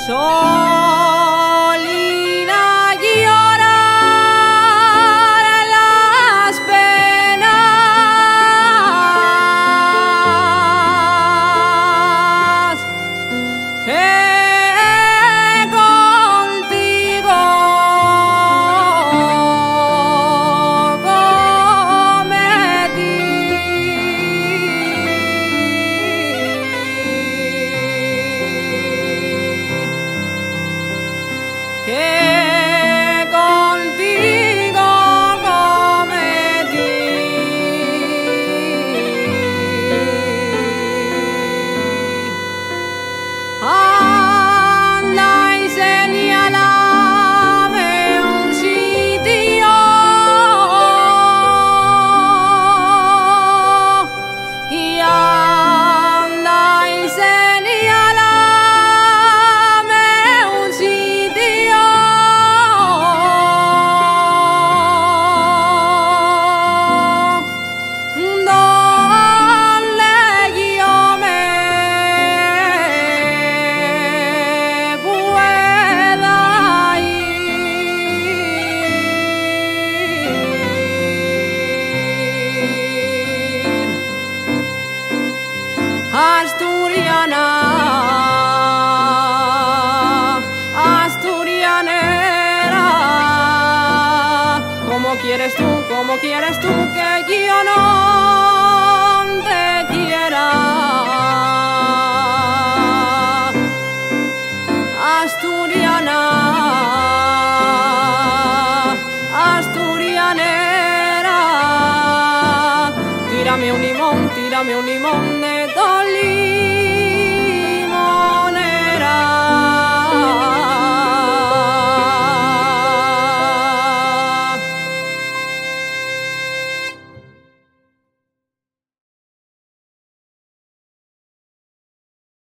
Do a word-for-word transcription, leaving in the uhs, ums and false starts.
Tolina, llorar las penas que contigo cometí. Que contigo cometí. Anda y señalame un sitio. Y anda y señalame un sitio donde yo me pueda ir. Asturiana, asturianera, ¿cómo quieres tú, cómo quieres tú que yo no te quiera? Asturiana, asturianera, tírame un limón, tírame un limón de Tolina.